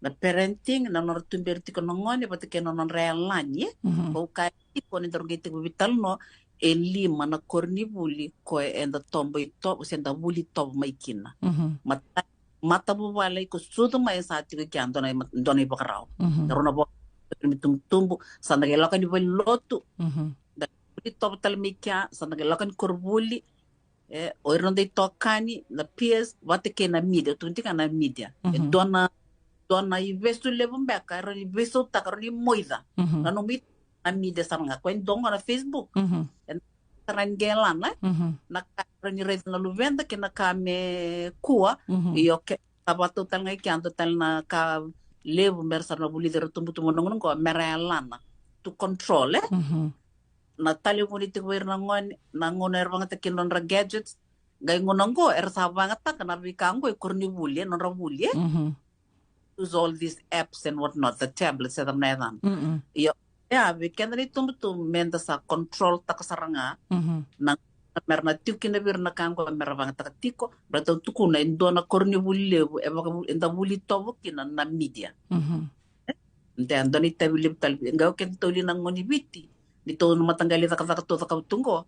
Na parenting, na nodra tuberi tiko na gone, vata kei na nodra yalani, e? Ko kaya tiko ni daru qai tekivu veitalanoa, e lima na koronivuli ko eda tobo itovo, se da vuli tovo mai kina. Mata-, matavuvale ko sucu mai sa tiko kea dua na, dua na ivakarau. Na rua na vo-, tubutubu, sa da qai lako ni valenilotu. Da vuli tovo tale mai kea, sa da qai lako ni koronivuli. E, o ira noda itokani, na peers, vata kei na media, tukuni tiko ga na media. E dua na, dua na ivesu levu beka, era ni veisautaka, era ni moica. Na nomu it-, na media sara ga, koya e dua ga na Facebook. E, sara ni qai lana, e? Na ka era ni raica na luveda, kei na ka me kua, io ke, sa vakatau tale ga i kea, dua tale na ka levu, mera sara na vulici ira tubutubu na gauna qo, mera yalana. To control, e? Na talevoni tiko vei ira na gone, na gauna era vakayagataka kina nodra gadgets, qai gauna qo, era sa vakayagataka na veika qo e koronivuli, e, nodra vuli, e? Use all these apps and whatnot, the tablets, e, na yacana. Io, ia, vei keda na itubutubu, meda sa control taka sara ga, na, mera na tiko kina vei ira na ka qo, mera vakayagataka tiko, baleta au tukuna, e dua na koronivuli levu, e vaka, eda vuli tovo kina na media. De, dua na itavi levu tale vei, qai o keda tou li na gone ni Viti. Ni tou na mataqali cakacaka tou cakava tu qo.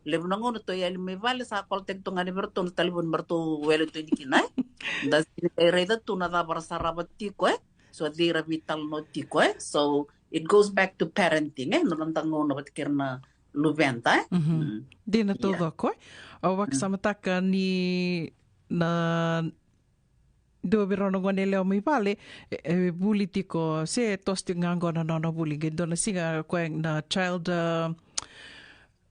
Levu na gauna tou yali mai vale sa kolataki tu ga ni vei ratou na talevoni me ratou wele tu ni kina, e. Da sega ni raica tu na cava ra sarava tiko, e. So, cei ra veitalanoa tiko, e. So, it goes back to parenting, e. Na noda gauna vata kei ira na luveda, e. Dina taucoko, e. Au vakasamataka ni na dua vei rau na gone yalewa mai vale, e, e vuli tiko, se toso tiko ga qo na nona vuli, qai dua na siga koya na child, uh,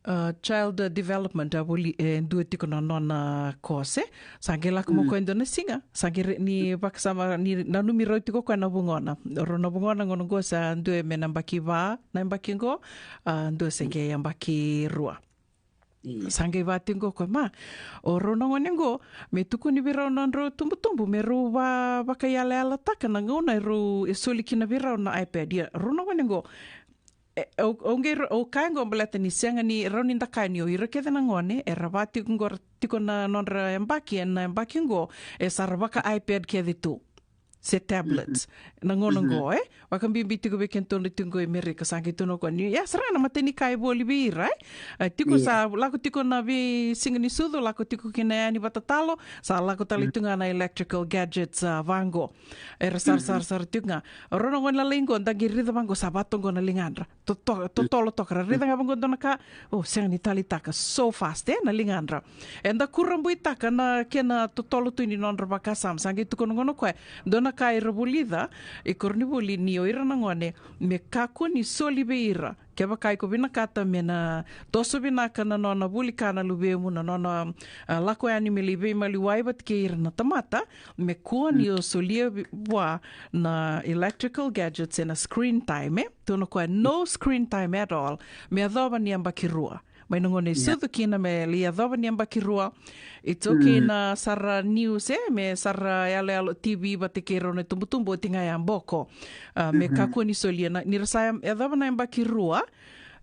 uh, child development, a vuli, e dua tiko na nona course. Sa qai lako mai o koya dua na siga, sa qai re-, ni vakasama, ni nanumi rau tiko o koya na vugona. Rau na vugona gauna qo sa dua me na yabaki va, na yabaki qo, a, dua se qai yabaki rua. Sa qai vaka tiko qo o koya, ma, o rau na gone qo, me tukuni vei rau na nodrau tubutubu, me rau va-, vakayalayalataka na gauna e rau e soli kina vei rau na iPad. Ia, rau na gone qo, e, au, au qai ra-, au kaya qo baleta ni sega ni rau ni da kaya ni o ira kece na gone, era va tiko qo, ra tiko na nodra yabaki, ena yabaki qo, e sa ra vaka iPad kece tu. Se tablets. Na gauna qo, e? Vakabibi tiko vei kedatou na tiko qo i Merika, sa qai tukuna o koya ni, ia, sara ga na imatai ni ka e voli vei ira, e? E, tiko sa lako tiko na veisiga ni sucu, lako tiko kina yani vakatatalo, sa lako tale tu ga na electrical gadgets, a, vaqo. Era sarasara, sara tiko ga. Rau na gone lalai qo, da qai raica vaqo, sa vatoqo na ligadra. Toto-, totolo toka, ra raica ga vaqo dua na ka, o, sega ni taleitaka, so fast, e, na ligadra. Eda kurabuitaka na kena totolo tu ni nodra vakasama, sa qai tukuna qo o koya, dua na ka era vulica i koronivuli ni o ira na gone, me kakua ni soli vei ira, kevaka iko vinakata me na toso vinaka na nona vuli ka na luvemu, na nona, a, lako yani me lai veimaliwai vata kei ira na tamata, me kua ni o solia vi-, vua na electrical gadgets ena screen time, e? Tukuna o koya, no screen time at all. Me yacova ni yabaki rua. Mai na gauna e sucu kina me lai yacova ni yabaki rua. It's okay na sara news, e, me sara yaloyalo T V vata kei rau na tubutubu, oti ga ya boko. A, me kakua ni solia na, ni ra sa ya-, yacova na yabaki rua.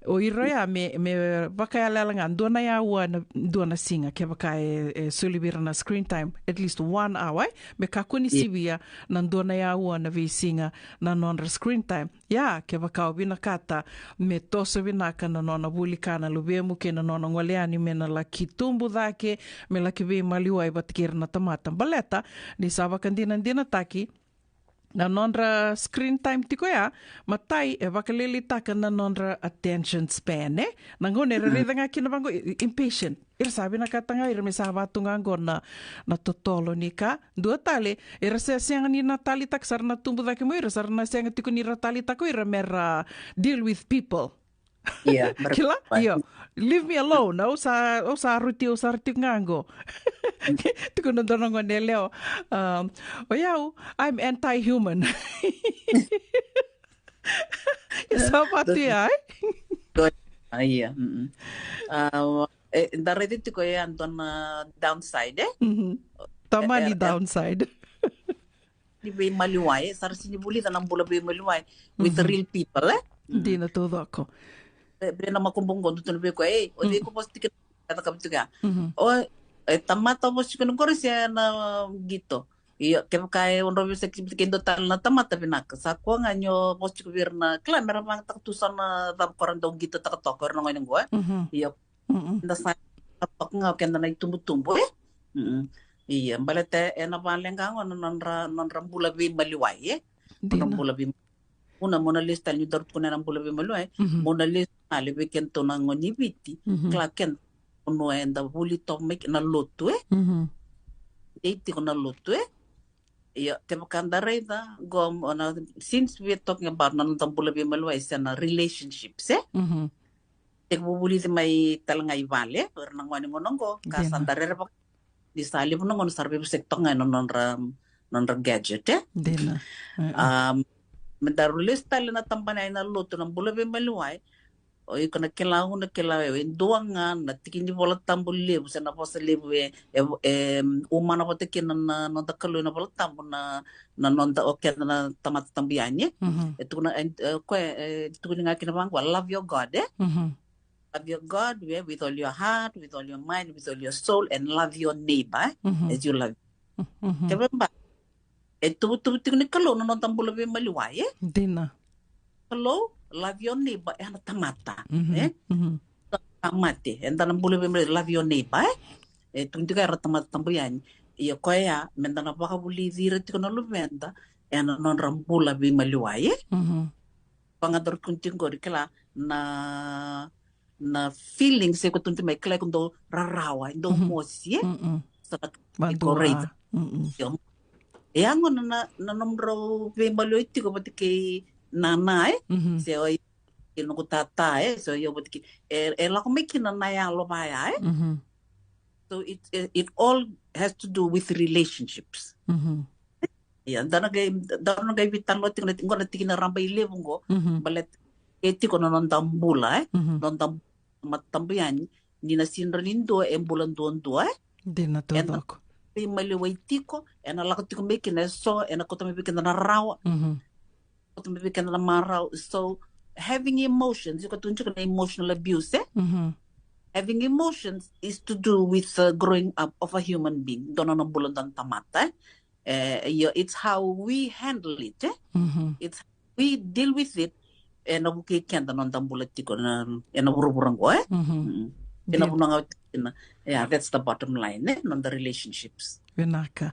O ira ya me, me vakayalayala ga dua na aua na, dua na siga, kevaka e, e soli vei ira na screen time, at least one hour, e? Me kakua ni sivia na dua na aua na veisiga na nodra screen time. Ia, kevaka o vinakata me toso vinaka na nona vuli ka na luvemu kei na nona gole yani me na laki tubu cake, me laki veimaliwai vata kei ira na tamata. Baleta ni sa vakadinadinataki na nodra screen time tiko ya, matai e vakalailaitaka na nodra attention span, e? Na gauna era raica ga kina vaqo, i-, i-, impatient. Ira sa vinakata ga ira me sa va tu ga qo na, na totolo ni ka. Dua tale, era se sega ni na taleitaka, sa ra na tubu cake mai o ira, sa ra na sega tiko ni ra taleitaka o ira me ra deal with people. Ia, mera kila, io. Leave me alone. Au sa, au sa roti, au sa roti ga qo. Tukuna dua na gone yalewa. Um, o yau, I'm anti-human. E sa vatu ya, e? Dua, a, ia, mm-mm. A, e, da raica tiko ya dua na downside, e? Mhm. Tamani, e, e, downside. Ni veimaliwai, e, sa ra sega ni vulica na bula veimaliwai with the real people, e? Mm. Dina taucoko. Vei, vei na makubuqu qo, tukuna vei koya, ei, o cei ko vosa tiko, e cakava tiko ya. Mhm. O, e, tamata vosa tiko qori se na qito. Io, kevaka e o drau veisaki tiko kei dua tale na tamata, vinaka. Sa kua ga ni o vosa tiko vei ira na kila, mera vagataka tu so na cava ko ra dau qitotaka toka o ira na gone qo, e? Mhm. Io, mm-mm, da sa toka ga o keda na itubutubu, e? Mm-mm. Ia, baleta ena vale ga qo na nodra, nodra bula veimaliwai, e? Nodra bula vei-, mo na, mo na lesu tale ni daru tukuna na bula veimaliwai, e? Mhm. Mo na lesu tale vei kedatou na gone ni Viti. Mhm. Kila keda, Ono eda vuli toka mai ki na lotu, e? Mhm. Dei tiko na lotu, e? Io, kevaka da raica, qo, o na, since we are talking about na noda bula veimaliwai se na relationships, e? Mhm. Tekivu vulici mai tale ga i vale, o ira na gone qo, ka sa da rerevaka ni sa levu na gauna sa ra veivosaki toka ga ena nodra, nodra gadget, e? Dina. E, e. Um, me daru lesu tale na tabana ena lotu na bula veimaliwai. O iko na kila, au na kila, e dua ga na tiki ni Vola Tabu levu se na vosa levu e, e, e umana vata kina na, na noda Kalou ena Vola Tabu na, na noda o keda na tamata tabu yani. Mhm. E tukuna, e, e, koya, e tukuni ga kina vaqo, love your God, e? Mhm. Love your God, e, with all your heart, with all your mind, with all your soul, and love your neighbor, e, mhm, as you love. Mhm. Kevaka e tuvatuva tiko ni Kalou na noda bula veimaliwai, e? Dina. Kalou, love your neighbor, e na tamata, mhm, e? Mhm. Tamata, eda na bula veimaliwai, love your neighbor, e? E tukuni tiko era tamata tabu yani. Ia koya, meda na vakavulici ira tiko na luveda ena nodra bula veimaliwai, e? Mhm. Vaka daru tukuni tiko qori, kila na, na feeling se ko tukuni mai, kila ko dau rarawa, dau, mhm, mosi, e? Mm-mm. Sa na, vadua, iko raica. Mm-mm. Io. E yaga na, na, na nomudrau veimaliwai tiko vata kei nana, e? Mhm. Se o i, e noqu tata, e? Se o i vata kei, e, e lako mai kina na yalo vaya, e? Mhm. So it, it, it all has to do with relationships. Mhm. Ia, da na qai, da na qai veitalanoa tiko na, qo na tikina rabailevu qo, mhm, baleta e tiko na noda bula, e? Mhm. Noda tamata tabu yani, ni na sega ni dua e bula duadua, e? Dina, ena taucoko. Veimaliwai tiko, ena lako tiko mai kina eso, ena kauta mai vei keda na rarawa. Mhm. Kauta mai vei keda na marau. So, having emotions, iko tukuna tiko na emotional abuse, e? Mhm. Having emotions is to do with, uh, growing up of a human being. Dua na bula dua na tamata, e? E, io, it's how we handle it, e? Mhm. It's how we deal with it. Ena vukei keda noda bula tiko na, ena vuravura qo, e? Mhm. Mm. Ena, dina, vanua ga tiko kina. Yeah, that's the bottom line, e? Noda relationships. Vinaka.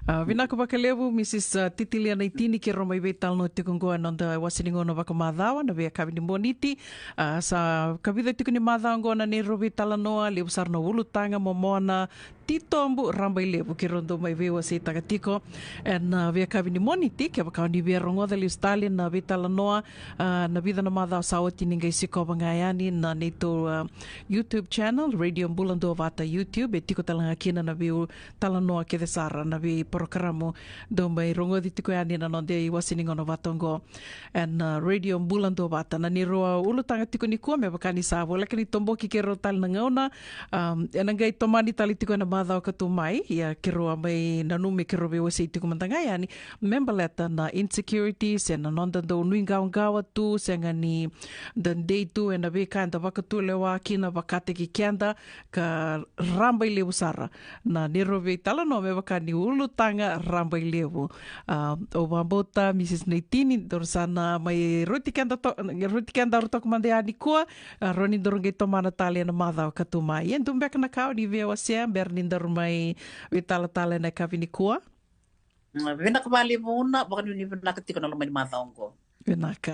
A, vinaka vakalevu, Mrs, a, Titilia Naitini, keirau mai veitalanoa tiko qo ena noda wasa ni gauna vakamacawa, na veiyakavi ni Moniti. A, sa kavica tiko ni macawa qo na neirau veitalanoa, levu sara na ulutaga momona, titobu rabailevu keirau dau mai veiwaseitaka tiko ena, a, veiyakavi ni Moniti. Kevaka o ni via rogoca lesu tale na veitalanoa, a, na vica na macawa sa oti, ni qai sikova ga yani na neitou, a, YouTube channel, Radio Bula Duavata YouTube, e tiko tale ga kina na veitalanoa kece sara, na veiporokaramu dau mai rogoci tiko yani na noda iwase ni gauna vata oqo. Ena, a, Radio Bula Duavata, na neirau, a, ulutaga tiko nikua, me vaka ni sa voleka ni toboki keirau tale na gauna, um, ena qai tomani tale tiko ena macawa ka tu mai, ia keirau a mai nanumi keirau veiwasei tiko mada ga yani me baleta na insecurity, se na noda dau nuiqawaqawa tu, sega ni da dei tu ena veika eda vakatulewa kina vakataki keda, ka rabailevu sara na neirau veitalanoa me vaka ni ulutaga rabailevu. A, au vakabauta, Mrs Naitini, daru sa na mai rauti keda to-, rauti kedaru toka mada yani nikua, a, rawa ni daru qai tomana tale ena macawa ka tu mai. E dua beka na ka o ni via wasea bera ni daru mai veitalatala ena yakavi nikua? Mm, vinaka vakalevu Una, vakanuinui vinaka tiko na loma ni macawa oqo. Vinaka.